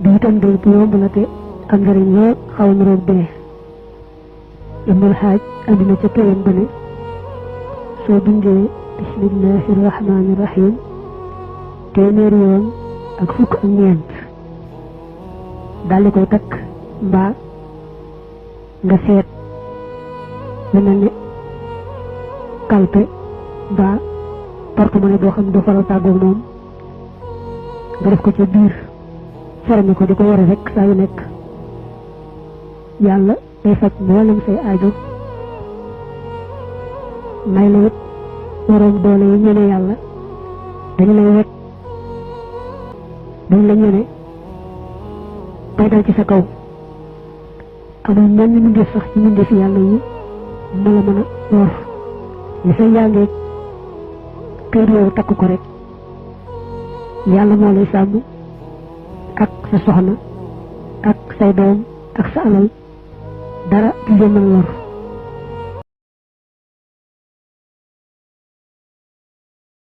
bi itam day bu yomb la te am njëriñ lool xaw na roog bee Ibnul Haaj andi na ca téeram ba ne soo bindee bismillahi rahmaani rahim téeméeri yoon ak fukk ak ñeent daldi koy takk mbaa nga seet lu mel ni kalpe mbaa porte-monnaie boo xam ne doo faral tàggoog moom nga def ko ca biir ferme ko di ko yore rek saa yu nekk yàlla day faj mboolem say aajo may la it waroom doole yi ñene yàlla dañu lay wet duñ la ñene bay dal ci sa kaw amul mel ni mbindeef sax ci mbindeef yàlla yi mu la mën a lor li say yàngee kër yow takk ko rek yàlla moo lay sàmm ak sa soxna ak say doom ak sa alal dara du leen mën a lor